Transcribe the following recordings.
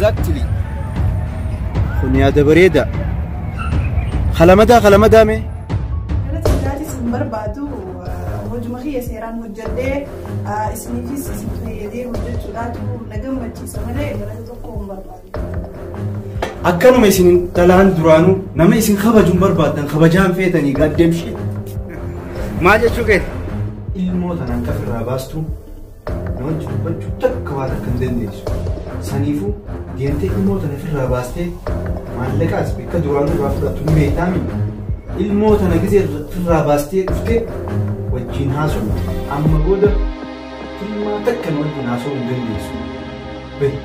Exactly. Kun yaada bareeda. Kalamadaa kalamadaa mee? Galata biraatis hin barbaadu hojuma kiyya seeraan hojjedhee isiniifis isin fayyadee hojjechuudhaatu na gammachiisa malee galata tokko hin barbaadu. Akkanuma isin dhalaan duraanuu nama isin kabaju hin barbaaddan kabajaan feetanii goddamn shit. Maal jechuu keeti? Ilmoo tanaan kafirraa baastu nama dubbachuu takka waan akka hin dandeessu. Saniifuu deemtee ilmoo tana ofirraa baastee maallaqaas bakka duraanuu irraa fudhattu ni beektaami. Ilmoo tana gisee ofirraa baastee dhuftee wajjin haasofna. Amma booda filmaa takka nu wajjin haasofuu hin dandeessu. Bahi.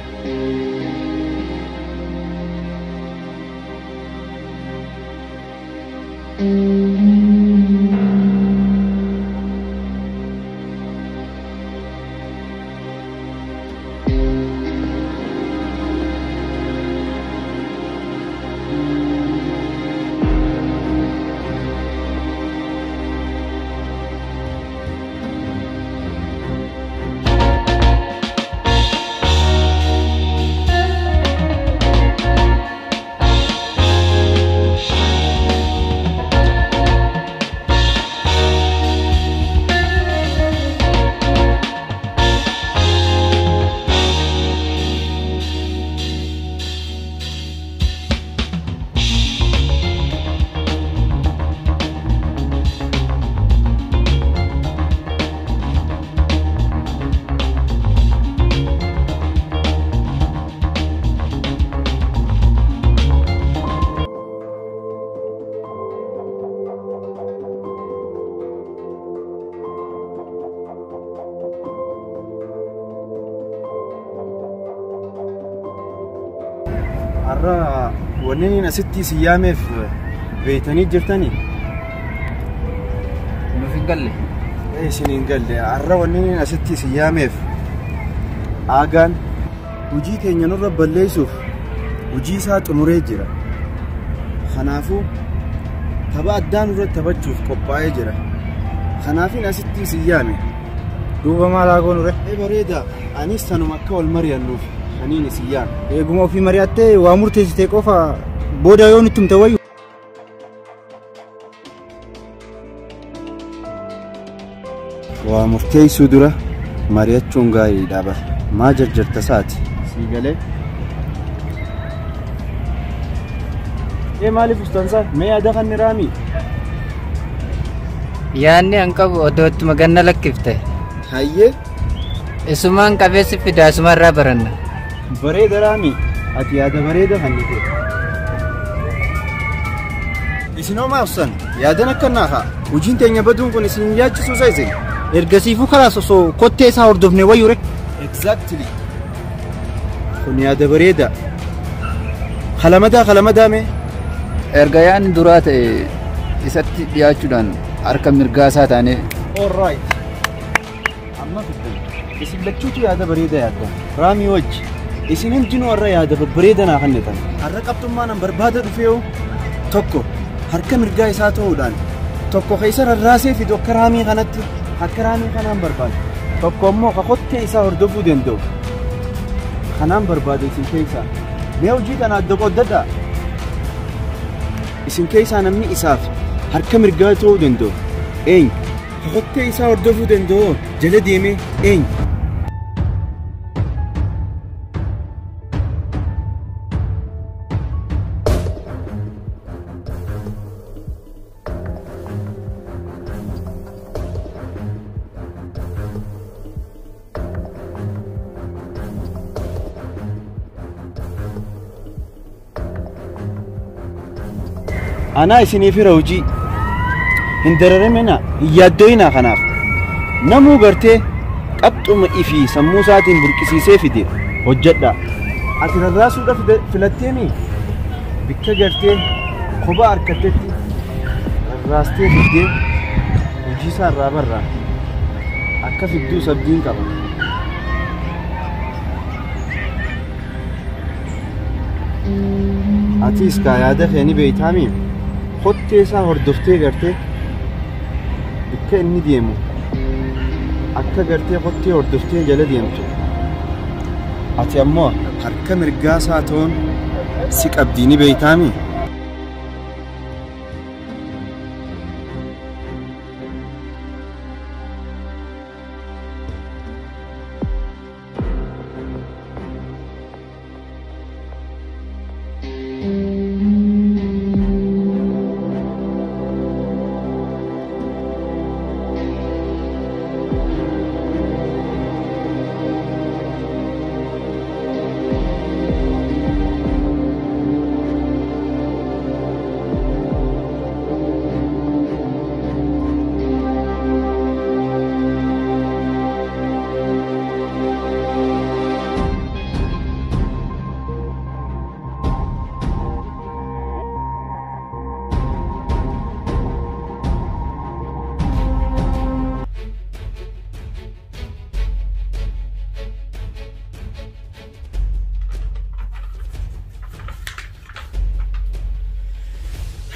Har'a wanni inni asitti si yaameef beeytanii jirtanii? Nuuf hin galle. Isin hin galle. Har'a wanni inni asitti si yaameef aagaan hojii keenya nurra balleessuuf hojii isaa xumuree jira. Kanaafuu tapha addaa nurra taphachuuf qophaa'ee jira. Kanaafin asitti si yaame. Duuba maal haa goonu ree? Bareeda. Anis tanuma akka wal mari'annuuf aniin isin yaame. Eeguma ofii mari'attee waa murteessite qofa booda yoo nutti himte wayyu. Waa murteessuu dura mari'achuun gaariidha bara. Maa jarjarta saati? Sii galee? Maaliif ustansaa? Mee yaada kan ni raamii? Yaadni an qabu odoo ittuma ganna lakkifte. Hayyee? Isumaan qabeessi fida isumarraa baranna. Bareeda raamii. Ati yaada bareeda kan ni ta'e. Isinoo maaf san? Yaadan akka naa haa. Hojiin teenya baduun kun isin yaachisuu isa isin? Ergasiifuu karaa osoo kottee isaa hordofne wayyu ree? Exactly. Kun yaada bareeda. Kalamadaa kalamadaa mee? Erga yaadni duraa ta'e isatti dhiyaachuudhaan harka mirgaa isaa taanee. All right. Amma fiddan. Isin lachuutu yaada bareeda yaaddan. Raamii wajji. Isin hundinuu har'a yaada babbareeda naa kennitan. Har'a qabxummaa nan barbaada dhufeewu tokko harka mirgaa isaa ta'uudhaan tokko keessa rarraasee fidu akka raamii kanatti akka raamii kanaan barbaada. Tokko immoo kottee isaa hordofuu danda'u. Kanaan barbaada isin keessaa. Mee hojii kana adda qoddadhaa. Isin keessaa namni isaaf harka mirgaa ta'uu danda'u. Eenyu? Kottee isaa hordofuu danda'u jala deemee eenyu? Anaa isiniif hira hojii. Hin dararamina, hin yaaddoyinaa kanaaf. Namuu gartee qabxuma ifii sammuu isaatiin burqisiisee fide hojjedha. Ati rarraasuudhaaf filatteemi bikka gartee kophaa harkattetti rarraastee fiddee hojii isaa irraa barraa. Akka fidduu sabdiin qaba. Atis kaa yaada kee ni beektaami. Kottee isaa hordoftee gartee bikka inni deemu akka gartee kottee hordoftee jala deemtu. Ati ammoo Harka mirgaa isaa ta'uun si qabdii ni beeytaami.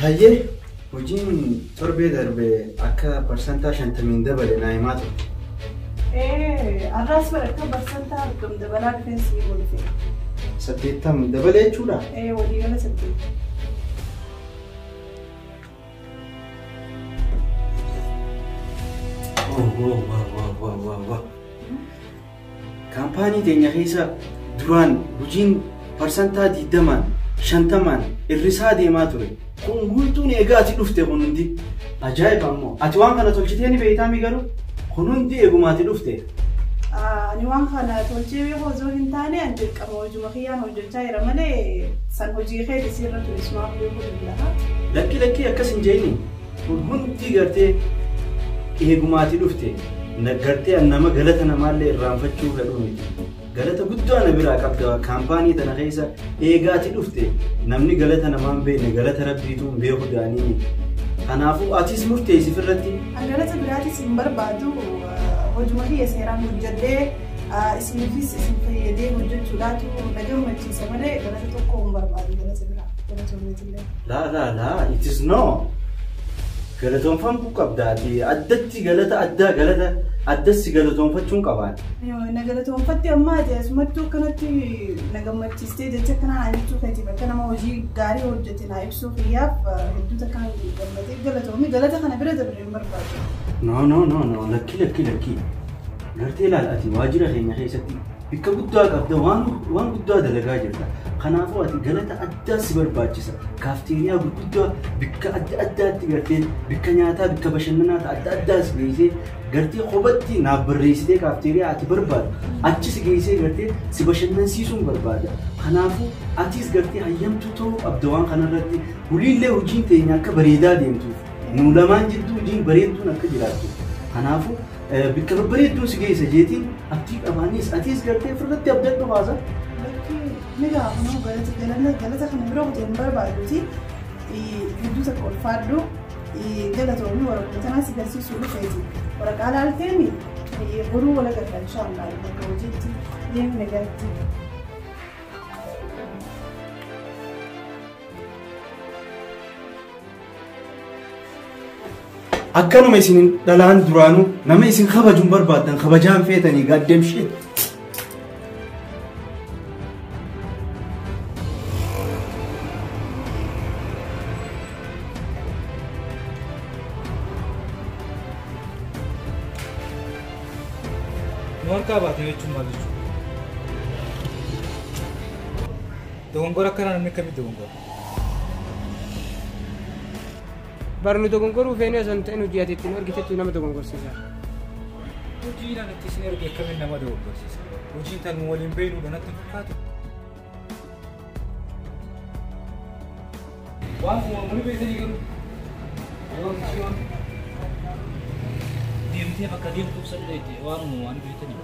Hayyee hojiin torbee darbe akka parsantaa 50 dabale naa himaa turte. Arraas bara akka parsantaa 40 dabalaa dhufeen sii godhufe. 80 dabalee jechuudha? Waliigala 8. Wow. Kaampaanii teenya keessa duraan hojiin parsantaa 20 50 irrisaa deemaa ture. Kun guutuun egaa ati dhufte kun hundi ajaa'iba ammoo ati waan kana tolchitee ni beektaami garuu kun hundi eeguma ati dhufte. Ani waan kana tolchee beeku osoo hin taane ani dirqama hojuma kiyyaan hojjechaa jira malee san hojii kee sirra ture sumaaf beekuu danda'a. Lakki lakki akkas hin jeeni kun hundi gartee eeguma ati dhufte gartee nama galata namaallee irraanfachuu fedhu miti. Galata guddaa na biraa qabda kaampaanii tana keessa eegaati dhufte namni galata namaa hin beekne galata rabbiitu hin beeku daanii. Kanaafuu atis murteessif irratti. Galata biraatis hin barbaadu hojuma kiyya seeraan hojjedhee isiniifis isin fayyadee hojjechuudhaatu na gammachiisa malee galata tokko hin barbaadu galata biraa galatoomneetillee. Laa laa laa it is no. Galatoonfamuu qabda ati addatti galata addaa galata addassi galatoonfachuun qabaan. Na galatoonfatte ammaa ati asumattuu akkanatti na gammachiistee jecha akkana naa jechuu keetiif akka nama hojii gaarii hojjete naa ibsuu kiyyaaf hedduu takkaan gammadee galatoomi galata kana bira dabaree hin barbaadu. No no no no lakki lakki lakki gartee ilaal ati waajjira keenya keessatti bikka guddaa qabda waan guddaa dalagaa jirta. Kanaafuu ati galata addaa si barbaachisa. Kaafteeriyaa gurguddaa bikka adda addaatti gartee bikka nyaataa bikka bashannanaa adda addaas geessee gartee kophatti naaf barreessitee kaafteeriyaa ati barbaadu achi si geessee gartee si bashannansiisuun barbaada. Kanaafuu atis gartee hayyamtuu ta'uu qabda waan kanarratti huliillee hojiin teenya akka bareedaa deemtuuf nu lamaan jidduu hojiin bareedduun akka jiraattu. Kanaafuu bikka babbareedduun si geessa jeetiin abdii qabaanis atis gartee ofirratti abdadhu baasa. Ni gaafanuu galata kana bira kutee hin barbaaduuti hedduu takka ulfaadhu galatoomii waraqaa tanaas agarsiisuu dhufeeti. Waraqaa laalteemi boruu wal agarra inshaallah bakka hojiitti deemne galatti. Akkanuma isin dhalaan duraanuu nama isin kabajuun barbaaddan kabajaan feetanii goddamn shit. Nu harkaa baate jechuun maal jechuudha? Dogongora akkanaa namni akkamitti dogongora? Barnu dogongoruu feene osoo hin ta'in hojii ati ittiin argitetti nama dogongorsiisa. Hojiin ani itti isin erge akkamiin nama dogongorsiisa? Hojiin tan waliin beeknuudha natti hin fakkaatu. Waan uumamu ni beektanii garuu yoo deemtee bakka deemtuuf saddeeti waan uumamu ni beektanii.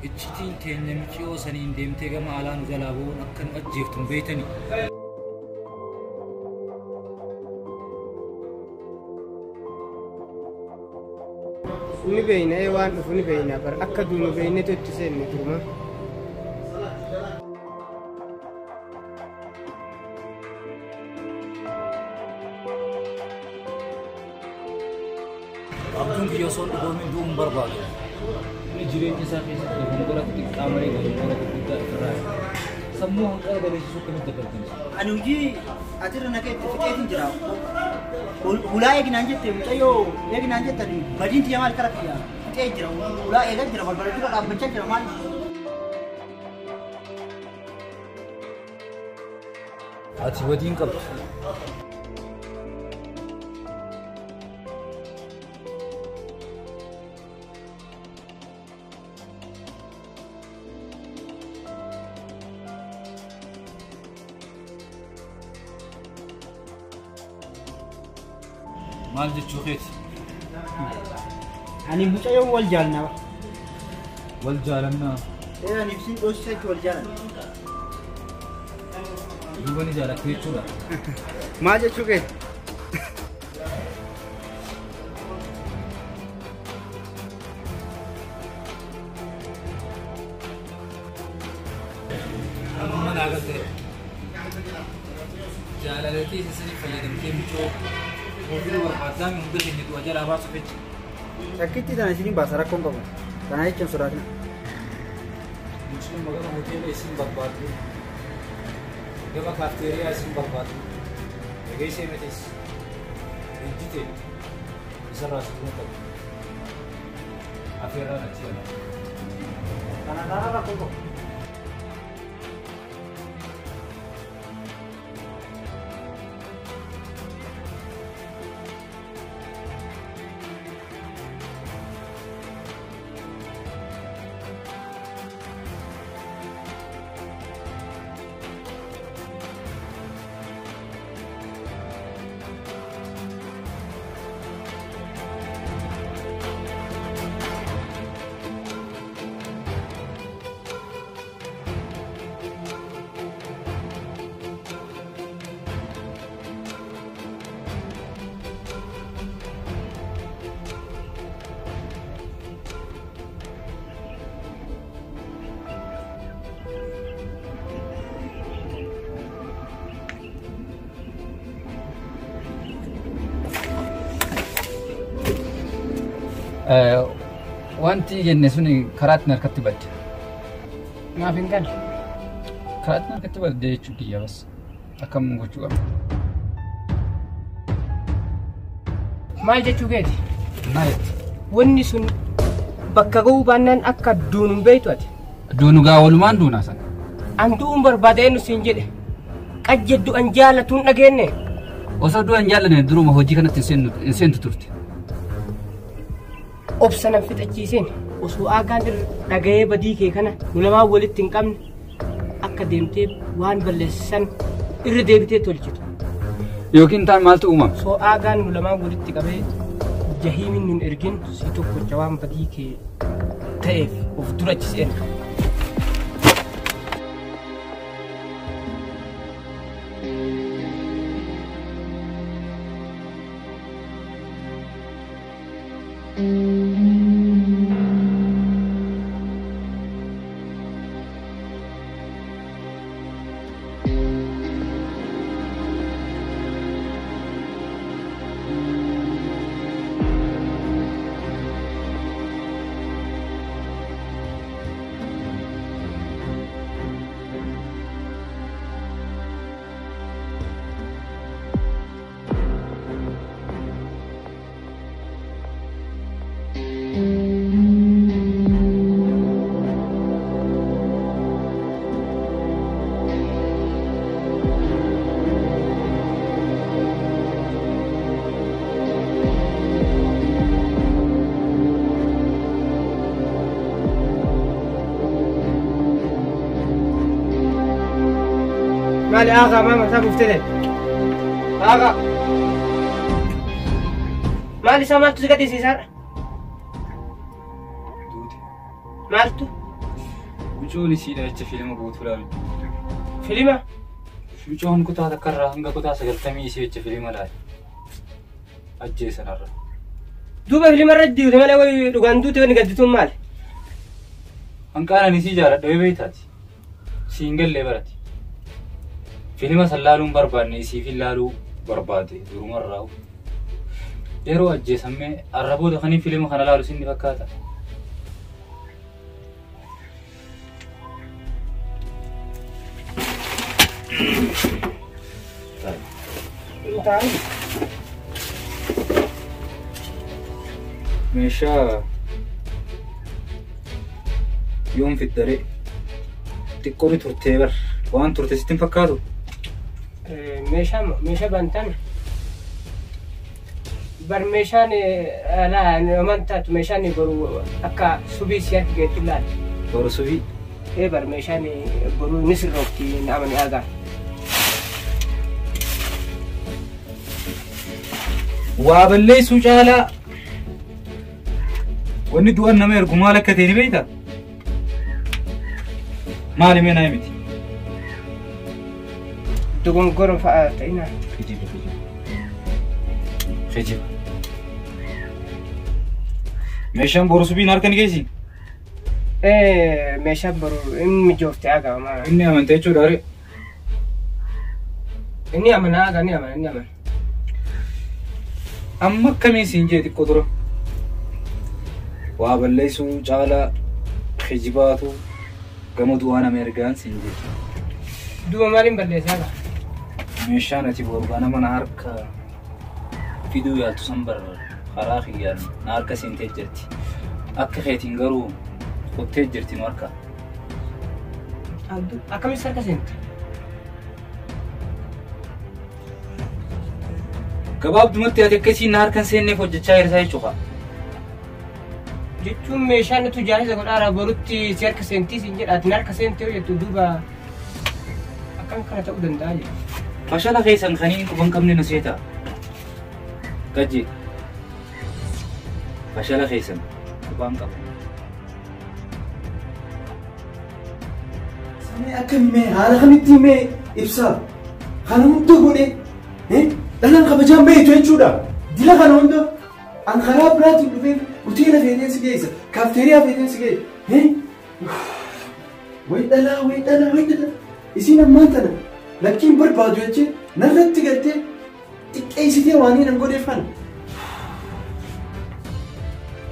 Iccitiin teenya miciyoo saniin deemtee gama alaa nu jalaa bu'uun akka nu ajjeeftu hin beektanii. Ni beeyna waan dhufu ni beeyna bara akka duunu beeynetu itti seenne duruma. Abjuun kiyya osoo hin dhugoomin du'uu hin barbaadu. Jireenya isaa keessatti dogongora xixiqqaa malee dogongora gurguddaa ofirraa sammuu hanqara galeessisuu akkamitti dabaltan? Ani hojii atirra naqee itti fixeetiin jira. Hulaa eeginaan jette mucayyoo eeginaan jettan badiin tiyya maal kara kiyya fixee jira. Hulaa eegaa jira balbala dura dhaabbachaa jira maal. Ati wadiin qabdu. Maal jechuu keeti? Ani mucayyoo wal jaalnaa. Wal jaalannaa. Ani ibsiin dhoosisa jechuun wal jaalanna. Duuba ni jaalatte jechuudha. Maal jechuu keeti? Amma naa galtee. Jaalalatii isin fayyadamtee mucoo ofii barbaaddaa hunda keenya du'a jalaa baasuuf jecha. Takkitti tana isiniin baasa rakkoon qabu. Kana jechuun sodaatina. Mucaan magama hoteela isin barbaaddu. Gama kaafteeriyaa isin barbaaddu. Dhageessee mitis. Ejjite isarraa situu qabu. Afeerraan achi jala. Kana taana rakkoon qabu. Wanti jenne sun karaatti harkatti badde. Maaf hin galle? Karaatti harkatti badde jechuu kiyya bas. Akkam gochuu qabna? Maal jechuu keeti? Maal jetti? Wanni sun bakka ga'uu baannaan akka duunu hin beektu ati. Duunu gaa walumaan duunaa sana. An du'uun barbaada eenyu siin jedhe. Qajjeddu an jaallatuun dhageenye. Osoo du'a hin jaallanne duruma hojii kanatti hin seentu turte. Obsa nan fixachiiseen osoo aagaan dhaga'ee badii kee kana nu lamaan walitti hin qabne akka deemtee waan balleessan irra deebitee tolchitu. Yookiin taan maaltu uumama? Osoo aagaan nu lamaan walitti qabee jahiimin nun ergin si tokkocha waan badii kee ta'eef of dura achi seena. Maali aagaa maal mataa buuftee ta'e? Aagaa. Maal isaa maaltu si gaddisiisaadha? Duute. Maaltu? Mucoon isiidha jecha fiilma guutuu ilaalu. Fiilma? Mucoon kutaa takkarraa hanga kutaa 90 isii jecha fiilma ilaali. Ajjeesanarra. Duuba fiilma irra duute malee wayi dhugaan duute wanni gaddituun maali? Hanqaanan isii jaaladha beeytaati. Siin gallee barati. Fiilma san laaluun barbaanne isiif laaluu barbaade durumarraa. Yeroo ajjeesamee arraboota kaniin fiilma kana laalu sinni fakkaata. Taa'u. Meeshaa yoom fiddaree xiqqoo ni turtee bar waan turte sitti hin fakkaatu. Meeshaa meeshaa bantan bar meeshaan alaa amantaatu meeshaan boru akka subii si harki geettu laal. Boru subii? Ee bar meeshaan boru ni sirroofti amani aagaa. Waa balleessuu caalaa wanni du'an nama ergu maal akka ta'e ni beektaa? Maali mee naa miti? Dogongora fa'aa ta'ina. Kijiba kijiba. Kijiba. Meeshaan boru subiin harka ni geessi? Ee meeshaan boru inni mijoofte aagaa maa. Inni amantee jechuudha aree. Inni amana aagaa ni amana inni amana. Amma akkamiin siin jee xiqqoo dura? Waa balleessuu caalaa kijibaatu gama du'aa nama ergaan siin jee. Du'a maaliin balleessaa gaa? Meeshaan ati boru ganama na harka fiduu yaaltu san bar karaa kiyyaan na harka seentee jirti. Akka keetiin garuu qottee jirti nu harka. Akkamitti harka seente? Gabaabdumatti ati akkasiin na harka hin seenneef hojjechaa jirta jechuudha. Jechuun meeshaan nuti jaarsa godhaara borutti si harka seentii siin jedha ati na harka seentee hojjettu duuba akkam kana ta'uu danda'a jedha. Fashala keessan kaniin quban qabne na seeta. Gajji. Fashala keessan quban qabu. Samee akka mee haala kamitti mee ibsaa kana hunda godhe dhalaan kabajaan beektu jechuudha. Dila kana hunda an karaa biraatiin dhufee hoteela feeteen si geessa kaafteeriyaa feeteen si geessa. Wayi dhalaa wayi dhalaa wayi dhalaa isiin ammaan tana lakkiin barbaadu jechee narratti galtee xiqqeessitee waan hin godheef kana.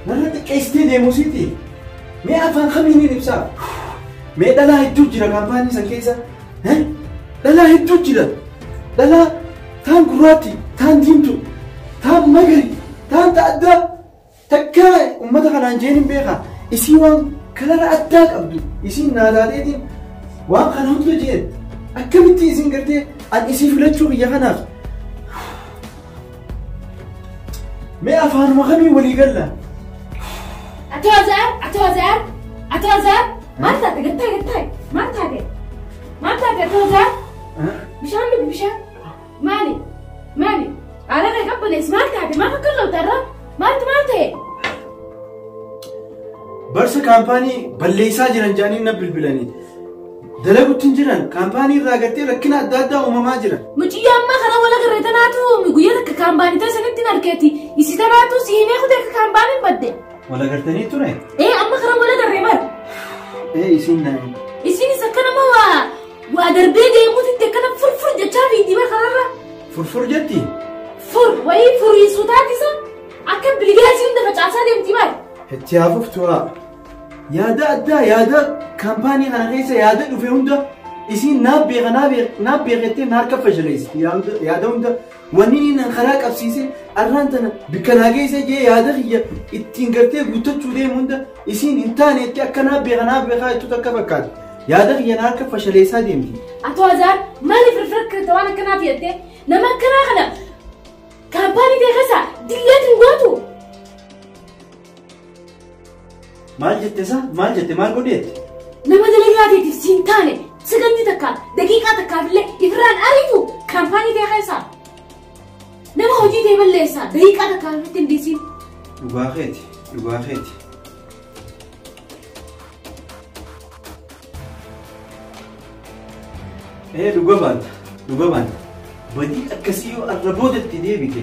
Narra xiqqeessitee deemuusiiti. Mee afaan kamiiniin ibsaa? Mee dhalaa hedduu jira kaampaanii san keessa. Dhalaa hedduu jira. Dhalaa taan gurraatti, taan diimtu, taan magari, taan addaa takka uummata kanaan jeen hin beekaa. Isii waan kalara addaa qabdu. Isiin naataateetiin waan kana hunda jeen. Akkamitti isin gartee an isii filachuu biyya kanaaf. Mee afaanuma kamiin walii galla? Atoozaar, atoozaar, atoozaar. Maal taate gattaa gattaa? Maal taate? Maal taate atoozaar? Bishaan dhugi bishaan. Maali? Maali? Haala kana qabbanees maal taate? Maaf akka lolta irraa? Maaltu maal ta'e? Barsa kaampaanii balleessaa jiran jaaniin na bilbilanii. Dalaguutti hin jiran kaampaanii irraa gartee rakkina adda addaa uumamaa jira. Muciyyoo ammaa karaa wal agarree tanaatu guyyaa takka kaampaanii ta'e sanitti hin argeeti. Isi tanaatu si himee kutee akka kaampaaniin badde. Wal agartanii ture? Ee amma karaa wal agarree bara. Ee isiin na. Isiinis akka nama waa darbee deemuutti akkana furfur jechaa fiigdi bara karaarra. Furfur jetti? Fur wayii furiisuu taatisa akka bilgaasii hunda facaasaa deemti bara. Itti hafuuftu haa. Yaada addaa yaada kaampaanii kana keessa yaada dhufe hunda isiin naaf beeka naaf beekettee na harka fashaleessiti yaada hunda wanni inni karaa qabsiise arraan tana bikka naa geesse jee yaada kiyya ittiin gartee guuttachuu deemu hunda isiin hin taane itti akka naaf beeka naaf beekaa jettutu akka fakkaatu yaada kiyya na harka fashaleessaa deemti. Atoo Azaar maaliif rifirra waan akkanaaf jettee nama akkanaa kana kaampaanii ta'e keessa dilleet hin gootu. Maal jette isaa? Maal jette? Maal godheetti? Nama dalagaatiitiif siin taane sagantii takka daqiiqaa takkaaf illee ifirraan ariitu kaampaanii ta'e keessa. Nama hojii ta'e balleessa daqiiqaa takkaaf itti hin dhiisin. Dhugaa keeti, dhugaa keeti. Ee dhuga baanta, dhuga baanta. Badii akkasii yoo arra boodatti deebite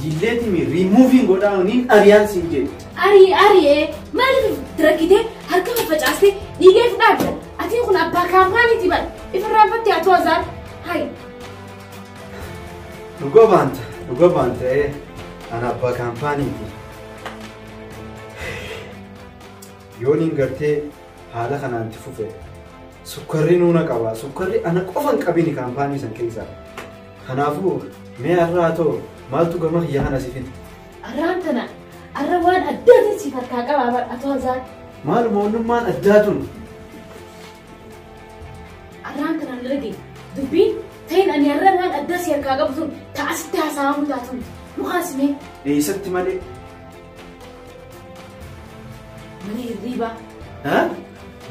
jilleetimi riimuuviin godhaa niin ariyaan siin jedhe. Arii ari'ee maaliif rakkitee harka faffacaastee dhiigee fudhaadda? Ati kun abbaa kaampaaniiti bara. Ifirraanfattee atu Azaar. Hayi. Dhuga baanta, dhuga baanta ee ana abbaa kaampaaniiti. Yooniin gartee haala kanaan itti fufe sukkarri nuuna qaba. Sukkarri ana qofa hin qabini kaampaanii san keessaa. Kanaafuu Mee har'a haa ta'u maaltu gama kiyya kana si fide? Arraan tana arra waan addaatiin siif harkaa qabaa bar atoo Azaar. Maaluma onnummaan addaa tun? Arraan tana na dhaga'i. Dubbiin ta'in ani har'a waan addaa si harkaa qabu tun ta'asitti haasa'amu taatun. Nu haasimee. Eessatti malee? Mana hirriibaa. Ha?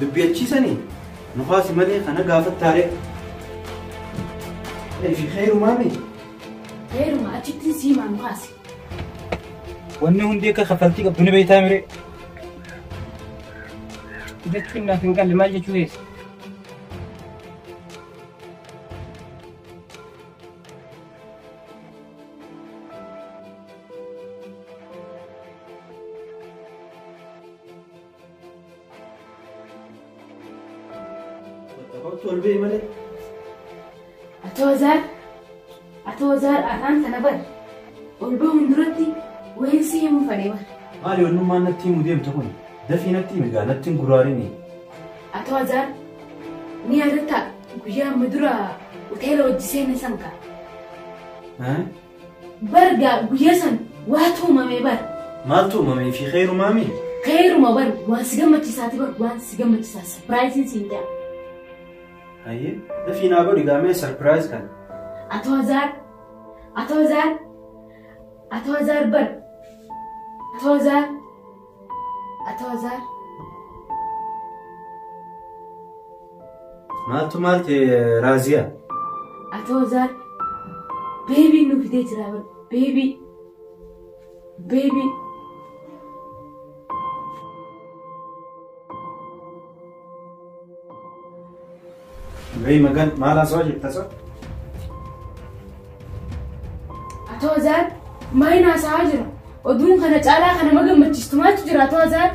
Dubbii achiisanii? Nu haasi malee kana gaafattaaree. Fi khayrumaami? Khayruma achittiin siimaa nu haasi. Wanni hundi akka kaffaltii qabdu ni beektaa miree? Jechuun naaf hin galle maal jechuu keessa? Kottu ol ba'e malee. Atoo Azaar, atoo Azaar afaan kana bar. Ol bahuun duratti wayin si himuu fedhee bar. Maali onnummaan natti himuu deemtu kun? Dafii natti himi gaa natti hin guraarini. Atoo Azaar ni yaadatta guyyaa amma dura hoteela hojii seenne san kaa. Bar gaa guyyaa san waatu uumame bar. Maaltu uumame fi khayrumaami? Khayruma bar waan si gammachiisaati bar waan si gammachiisaa sapiraayiziin siin jedha. Hayyee dafii naa godhi gaa mee sarpiraayiz kana. Atoo Azaar, atoo Azaar, atoo Azaar bar. Atoo Azaar, atoo Azaar. Maaltu maal ta'e Raaziyaa? Atoo Azaar beebiin nu fidee jira bar beebii beebii. Bey magan maal haasawaa jirta sa? Atoo Azaar maal haasawaa jira? Oduun kana caalaa kana nama gammachiistu maaltu jira atoo Azaar?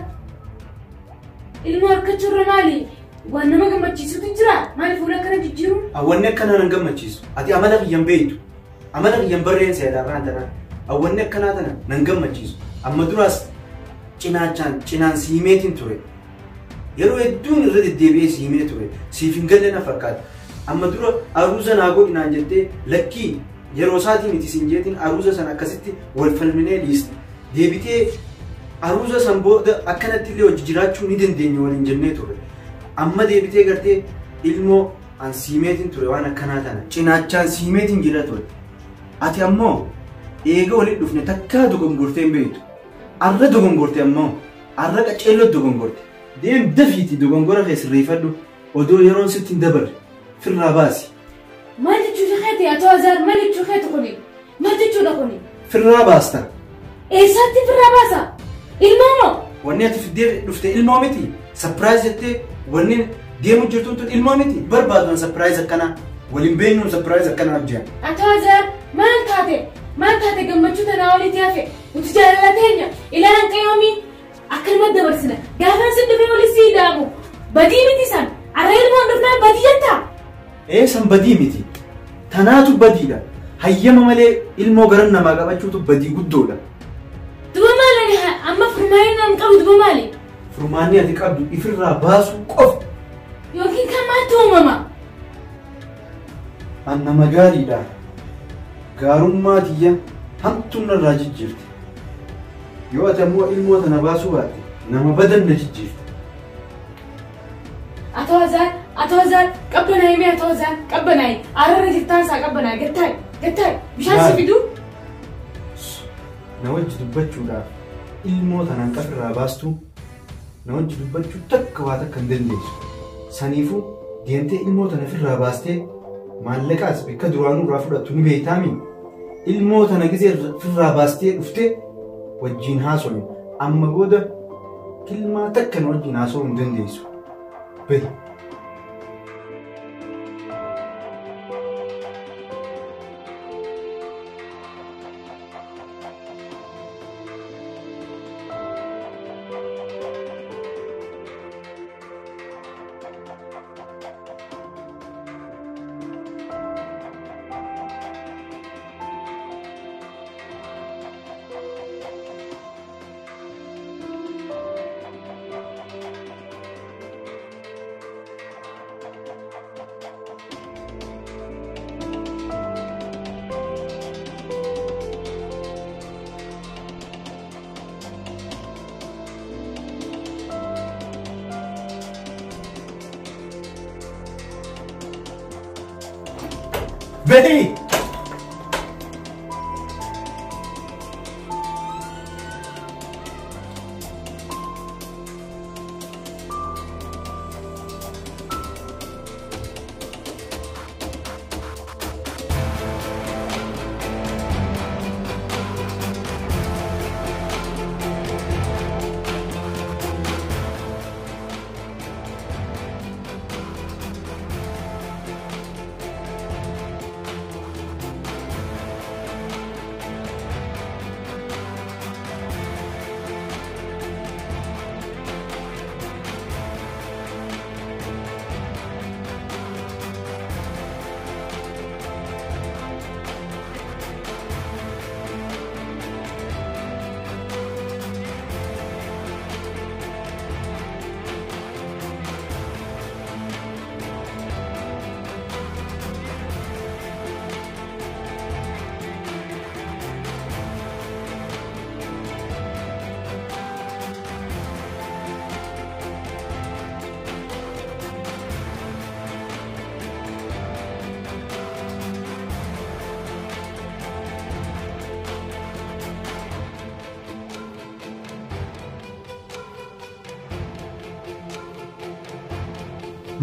Ilmoo harkachuurra maali? Waan nama gammachiisutu jira? Maali fuula akkana jijjiiruun? Wanni akkanaa nan gammachiisu. Ati amala kiyyan beektu. Amala kiyyan barreen seedaa irraan tanaa. Wanni akkanaa tana nan gammachiisu. Amma duraas cinaachaan cinaan si himeetiin ture. Yeroo hedduun irra deddeebi'ee si himee ture. Siif hin galle na fakkaata. Amma dura aruuza naa godhi naan jettee lakkii yeroo isaatii miti siin jeetiin aruuza sana akkasitti wal falminee dhiisne. Deebitee aruuza san booda akkanatti illee hojii jiraachuu ni dandeenya waliin jennee ture. Amma deebitee gartee ilmoo an si himeetiin ture waan akkanaa tana. Cinaachaan si himeetiin jira ture. Ati ammoo eega walitti dhufne takkaa dogongortee hin beektu. Arra dogongorte ammoo arra qaceelloo dogongorte. Deem dafiiti dogongora kee sirreeffadhu. Odoo yeroon sitti hin dabarre firraa baasi. Maal jechuu keeti atoo Azaar maal jechuu keeti kuni? Maal jechuudha kuni? Firraa baasta. Eessatti firraa baasa? Ilmoo moo? Wanni ati fiddee dhufte ilmoo miti. Sapiraayiz jettee wanni deemu jirtuun tun ilmoo miti. Barbaaduun sapiraayiz akkanaa. Waliin beeknuun sapiraayiz akkanaa hojjetan. Atoo Azaar maal taate? Maal taate gammachuu tanaa olitti hafe? Nuti jaalala teenya ilaalan qayoomii akkanuma dabarsina. Gaafan si dhufee oli si hidhaamu. Badii miti san. Arra ilmoon dhufnaan badii jettaa? Ee san badii miti. Tanaatu badiidha. Hayyama malee ilmoo garan namaa qabachuutu badii guddoodha. Duba maali ani amma furmaanni naan qabu duba maali? Furmaanni ati qabdu ifirraa baasuu qofa. Yookiin kan maaltu uumama? An nama gaariidha. Gaarummaa tiyya hamtuun narraa jijjiirte. Yoo ati ammoo ilmoo tana baasuu baatte nama badan na jijjiirte. Atoo Azaar, atoo Azaar, qabbanaayi mee atoo Azaar, qabbanaayi. Arrarra jirtaan isaa qabbanaayi. Gattaayi, gattaayi. Bishaan si fiduu? Na wajji dubbachuudhaaf ilmoo tanaan qafirraa baastuu na wajji dubbachuu takka waa takka hin dandeessu. Saniifuu deemtee ilmoo tana ofirraa baastee maallaqaas bakka duraanuu irraa fudhattu ni beektaami. Ilmoo tana gisee ofirraa baastee dhuftee wajjin haasofne. Amma booda kilmaa takka na wajjin haasofuu hin dandeessu. Bahi. Bahi!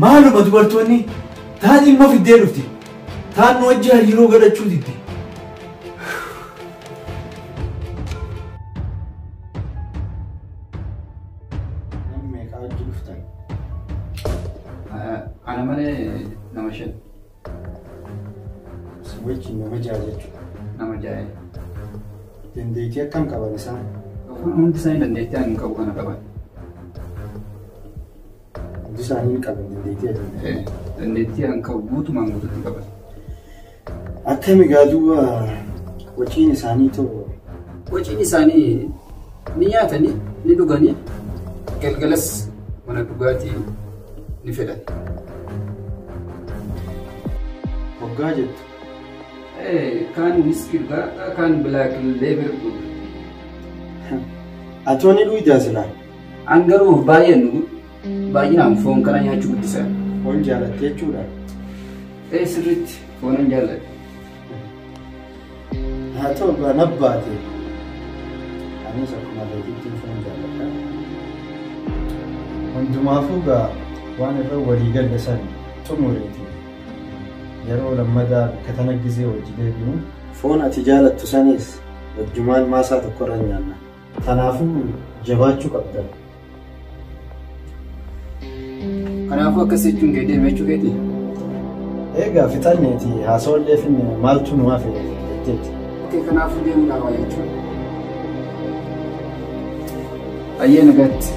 Maaluma dubartoonni taan ilma fiddee dhufti. Taan nu wajji hariiroo godhachuu didde. Namni meeqaa wajji dhuftan? Ana malee nama 5. Si wajjin nama 6 jechuudha. Nama 6. Dandeettii akkam qaban isaan? Hundi isaanii dandeettii ani qabu kana qaban. Hundi isaanii hin qaban dandeettii ati. Dandeettii ani qabu guutumaan guututti qaban. Akkami gaa duuba waciin isaanii too? Waciin isaanii ni nyaatanii, ni dhuganii, galgalas mana dhugaatii ni fedhan. Hoggaa jettu? Kaan wiskii dhugaa, kaan bilaak leebel dhuga. Atoo ni dhugdaa silaa? An garuu baay'een dhugu. Baay'inaan foon kana nyaachuu guddisa. Foon jaalatte jechuudha? Sirriitti foonan jaalladha. Haa ta'u gaa nabbaate. Anis akkuma keetiitti foon jaalladha. Hundumaafuu gaa waan irra walii galle san xumureeti. Yeroo lammadaa bakka tana gizee hojii deebinu foon ati jaalattu sanis wajjumaan maasaa tokkorra nyaanna. Kanaafuu jabaachuu qabda. Kanaafuu akkas jechuun kee deeme jechuu keeti? Egaa fixanneeti haasawallee finne maaltu nu hafe jetteeti. Okei, kanaafuu deemuu qaba jechuudha. Ayyee nagaatti.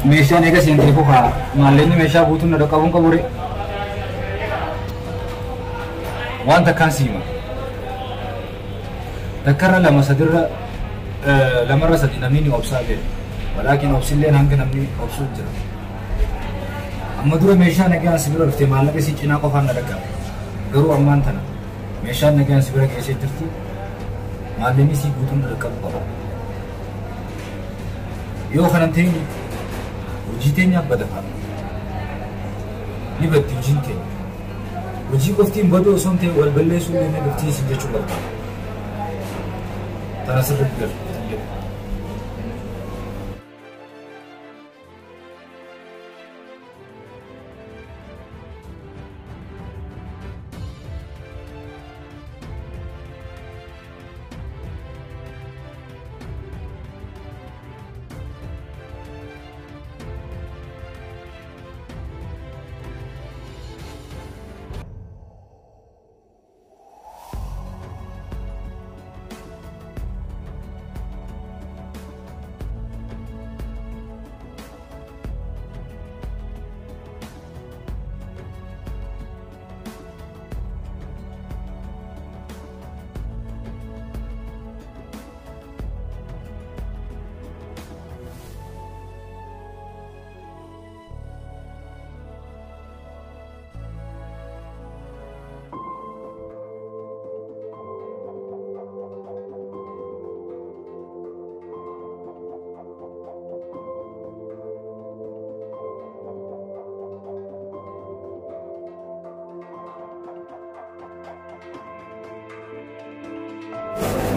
Meeshaan eega seentee kufa maallaqni meeshaa guutuun na dhaqqabuun qabu ree. Waan takkaan siima. Takkarra lama sadirra lamarra sadi namni ni obsaa beeku. Walaakin obsilleen hanga namni obsuu jira. Amma dura meeshaa nagaan si bira dhuftee maallaqa isii cinaa qofaan na dhaqqabe. Garuu ammaan tana meeshaan nagaan si bira geessee jirti maallaqni isii guutuun na dhaqqabu qaba. Yoo kanan ta'in hojii teenyaaf badafa. Ni baddi hojiin teenya. Hojii qoftiin baduu osoo hin ta'in wal balleessuu illee ni dhuftii isin jechuu barbaada. Tana sirriitti galu.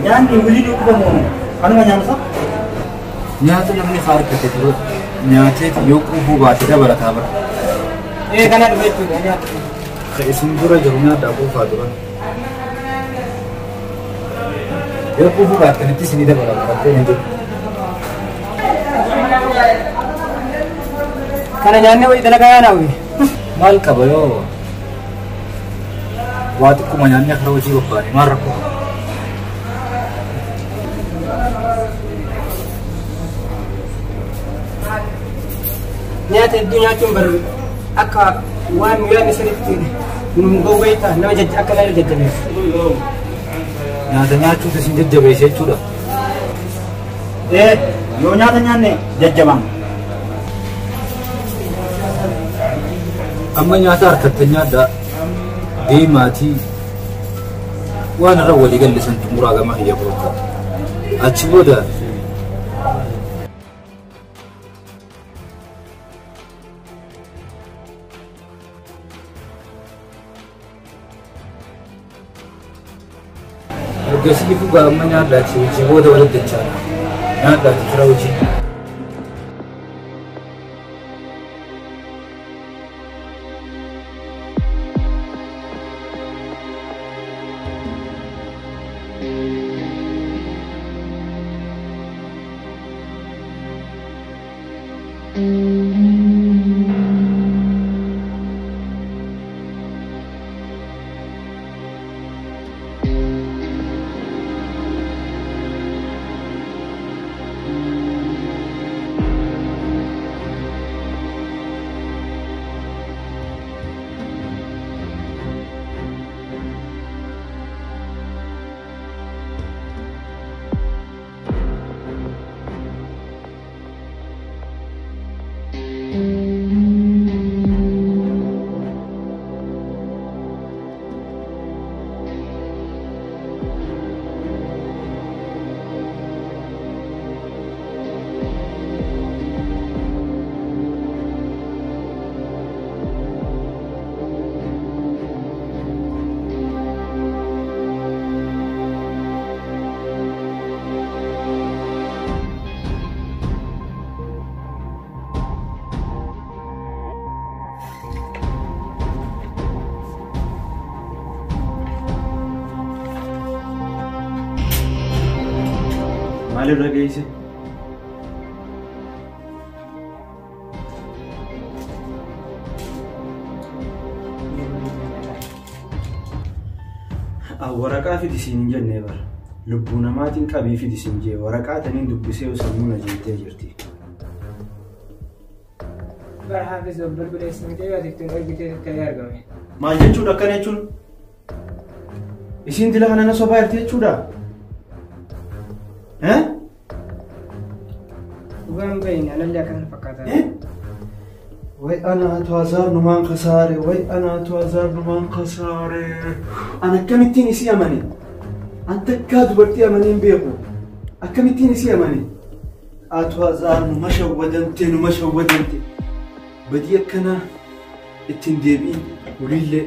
Nyaanni waliin dhugamu kanuma nyaannu Nyaata namni harkate dura nyaatee yoo quufuu baate dabalataa bara. Ee kana dhufe jechuudha nyaata. Isin dura jiru nyaata quufaa dura. Yoo quufuu baattanitti isinii dabalata rakkoo hin jiru. Kana nyaannee wayii dalagaa yaanaawwi. Maal qaba yoo waa xiqquma nyaannee karaa hojii bobbaane maal rakkoo qaba? Nyaata hedduu nyaachuun bar akka waan nu yaadne sanitti nu gowwee ta'a nama akka nama jajjabeessu. Nyaata nyaachuutu isin jajjabeessa jechuudha. Ee yoo nyaata nyaanne jajjabaama. Amma nyaata harkatti nyaadhaa deemaatii waan irra walii gallisan xumuraa gama kiyya fudhata. Achi booda ergasii fugaa amma nyaadhaati hojii booda walitti dachaadha. Nyaadhaati fira hojii. Maalirra geesse? Waraqaa fidi siin hin jennee bara. Lubbuu namaatiin qabii fidi siin jee waraqaa taniin dubbisee sammuu na jeettee jirti. Bara haafis bilbileessa mucayyoo ati ittiin ergitee ta'ee argame. Maal jechuudha akkana jechuun? Isiin dila kana na sobaa jirti jechuudha? Dhugaan bahin anallee akkana fakkaata. Way anaatu azaar numaan kasaare, way anaatu azaar numaan kasaare. An akkamittiin isii amane? An takkaa dubartii amanee hin beeku. Akkamittiin isii amane? Atu azaar numa shawwadamte, numa shawwadamte. Badii akkana ittiin deebi'in ulillee.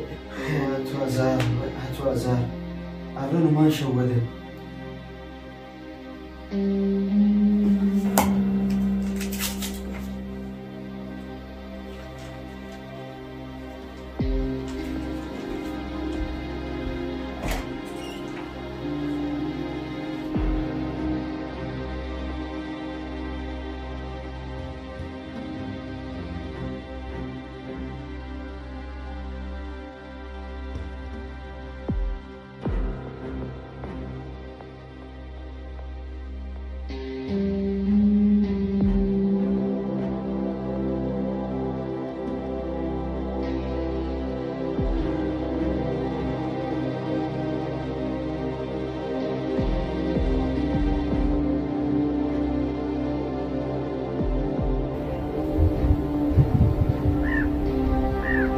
Atu azaar, atu azaar. Arra numaan shawwadan.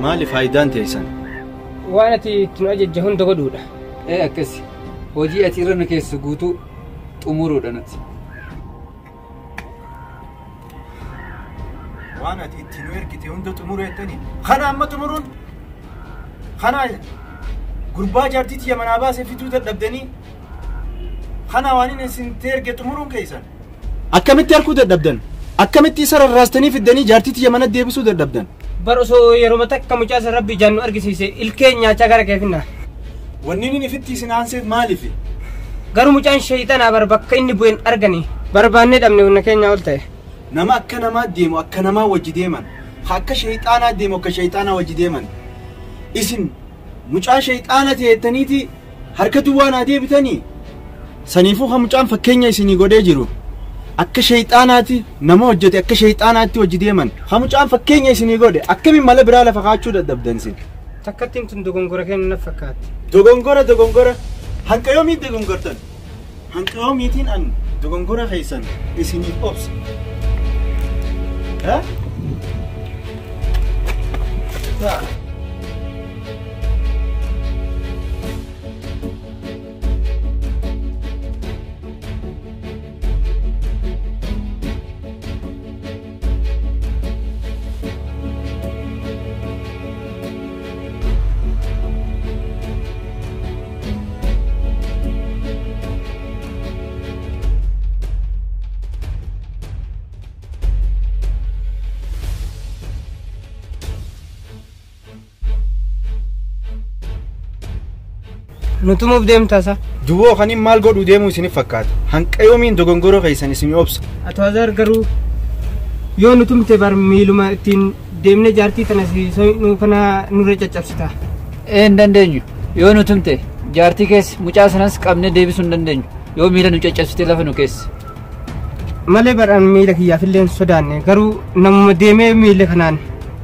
Maali faayidaan teessan? Waan ati ittiin ajajja hunda godhuudha. Akkasi. Hojii ati irra nu keessu guutuu xumuruudha nuti. Waan ati ittiin nu ergite hunda xumuru jettanii kana amma xumuruun kana gurbaa jaartiitti yamanaa baasee fiduu dadhabdanii kana waan inni isin erge xumuruun keessan. Akkamitti harkuu dadhabdan? Akkamitti isa rarraastanii fiddanii jaartiitti yamana deebisuu dadhabdan? Bar osoo yeroo takka mucaa san rabbi ijaan nu argisiise ilkee nyaachaa gara keefinna. Wanni inni ifitti isin aanseef maaliif? Garuu mucaan shayxanaa bar bakka inni bu'een argani barbaannee dhabne humna keenya ol ta'e. Nama akka namaa deemu akka namaa wajji deeman, akka shayxaanaa deemu akka shayxaanaa wajji deeman. Isin mucaa shayxaana ta'ettaniiti harka duwwaa naa deebitanii? Saniifuu ha mucaan fakkeenya isinii godhee jiru. Akka shayxaanaatti nama hojjete akka shayxaanaatti hojii deeman. Ha mucaan fakkeenya isinii godhe akkamiin mala biraa lafa kaachuu dadhabdan isin? Takkattiin tun dogongora keenya na fakkaatti. Dogongora dogongora. Hanqa yoomii dogongortan? Hanqa yoomiitiin an dogongora keessan isiniif obsa. Nutumuuf deemtaa isa? Duboo kaniin maal godhuu deemuu isiniif fakkaata? Hanqa yoomiin dogongoroo keessan isin obsa? Atu azaar garuu yoo nutumte bar miiluma ittiin deemnee jaartii tana kana nurra caccabsita. Hin dandeenyu. Yoo nutumte jaartii keessa mucaa sanas qabnee deebisuu hin dandeenyu. Yoo miila nu caccabsite lafa nu keessa. Malee baraan miila kiyyaaf illee hin sodaanne garuu namuma deemee miila kanaan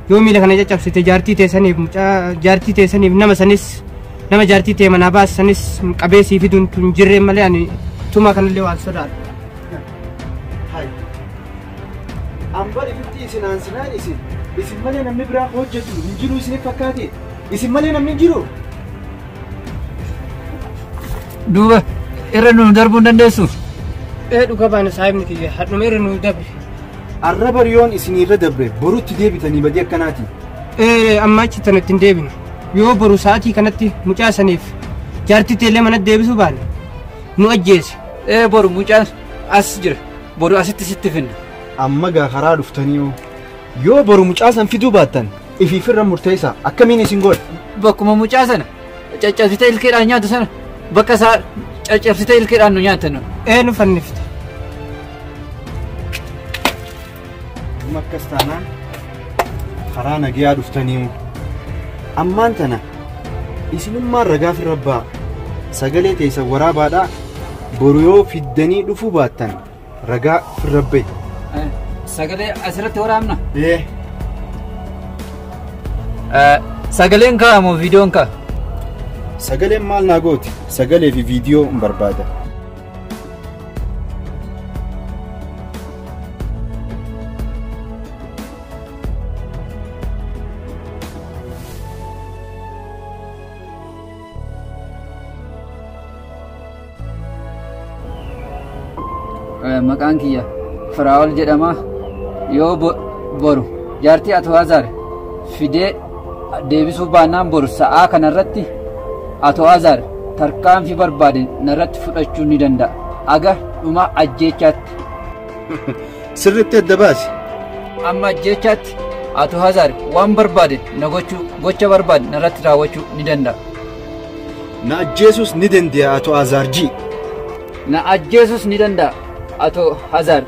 yoo miila kana caccabsite jaartii teessaniif mucaa jaartii teessaniif nama sanis nama jaartii ta'e manaa baasanis qabeessii fiduun tun jirreen malee ani tuma kanallee waan sodaadha. Ambar ifitti isin aansinaan isin isin malee namni biraa hojjetu hin jiru isiniif fakkaate isin malee namni hin jiru. Duuba irra nu darbuu hin dandeessu. Dhuga baana saahibni kiyya hadhuma irra nu dabre. Arra bariyoon isin irra dabre borutti deebitanii badii akkanaati. Amma achi tana ittiin deebinu. Yoo boru sa'aatii kanatti mucaa saniif jaartii teellee mana deebisuu baane nu ajjeese. Boru mucaan as jira. Boru asitti sitti finna. Amma gaa karaa dhuftanii yoo boru mucaa san fiduu baattan ifiifirra murteessaa akkamiin isin godha? Bakkuma mucaa sana caccabsitee ilkeedhaan nyaatu sana bakka isaa caccabsitee ilkeedhaan nu nyaatan. Nu fannifte. Dhuma akkas taanaan karaa nagayaa dhuftanii ammaan tana isinummaan ragaa fi rabbaa sagalee teessan waraabaadhaa boru yoo fiddanii dhufuu baattan ragaa firrabbee. Sagalee asirratti waraabna? Sagaleen ka'a moo viidiyoon ka'a? Sagaleen maal naa gooti? Sagalee fi viidiyoo hin barbaada. Maqaan kiyya Firaa'ol jedhama. Yoo boru jaartii Atoo Azaar fidee deebisuu baannaan boru sa'aa kanarratti Atoo Azaar tarkaanfii barbaade narratti fudhachuu ni danda'a. Aga dhuma ajjeechaatti. Sirriitti adda baasi. Amma ajjeechaatti Atoo Azaar waan barbaade na gochuu gocha barbaade narratti raawwachuu ni danda'a. Na ajjeesuus ni danda'a Atoo Azaar ji. Na ajjeesuus ni danda'a Atoo Azaar.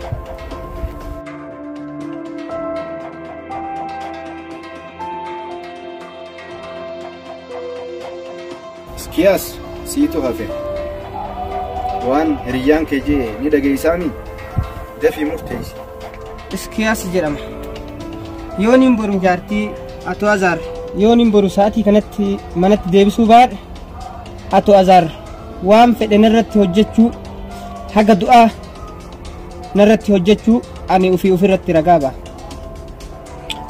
Iskiyaas siitu hafe. Waan hiriyyaan kee jee ni dhageessaami dafii murteessi. Iskiyaas jedhama. Yoon boru jaartii Atoo Azaar yoon boru sa'aatii kanatti manatti deebisuu baadhe Atoo Azaar waan fedhe narratti hojjechuu haga du'aa narratti hojjechuu ani ofii ofirratti ragaa ba'a.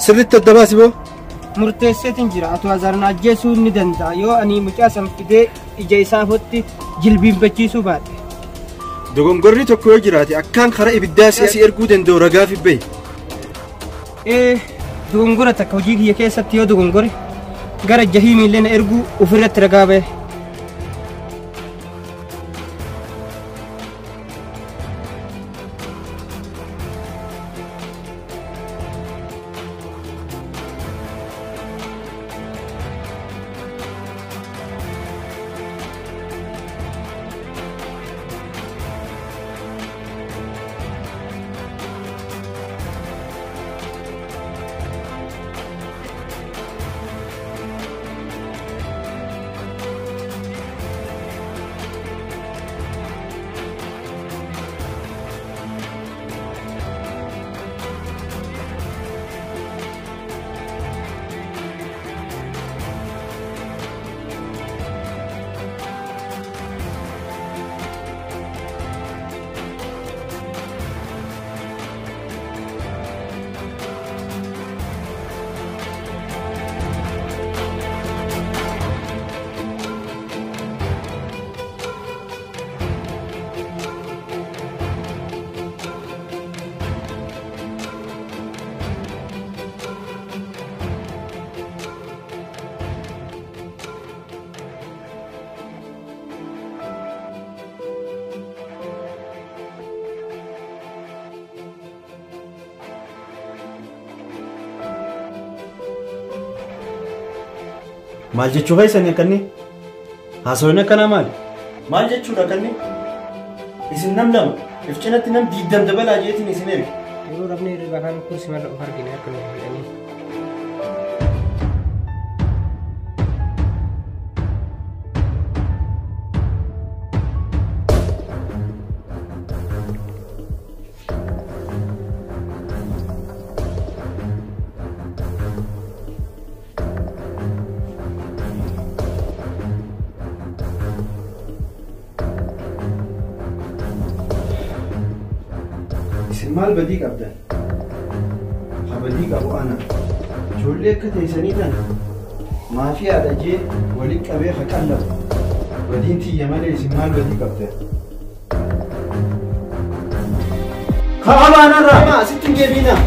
Sirriitti adda baasi boo. Murteesseetiin jira. Atoo Azaar na ajjeesuu ni danda'a. Yoo ani mucaa san fidee ija isaa fotti jilbiinfachiisuu baadhe. Dogongorri tokko yoo jiraate akkaan karaa ibiddaa si erguu danda'u ragaa fi bahi. Dogongora takka hojii kiyya keessatti yoo dogongore gara jahiimiillee na erguu ofirratti ragaa bahe. Maal jechuu keessanii akkanni? Haasawni akkanaa maali? Maal jechuudha akkanni? Isin nam lama, if cinatti nam 20 dabalaa jeetiin isin erge. Yeroo rafne hirriba kaan kursi marra of argine harka nu fuudhanii. Maal badii qabdan? Ha badii qabu ana. Ijoollee akka teessanii tana maafiyaadha jee waliin qabee ha qallabu. Badiin tiyya malee isin maal badii qabdan? Kaa'amaa narraa! Asitti hin deebiinaa!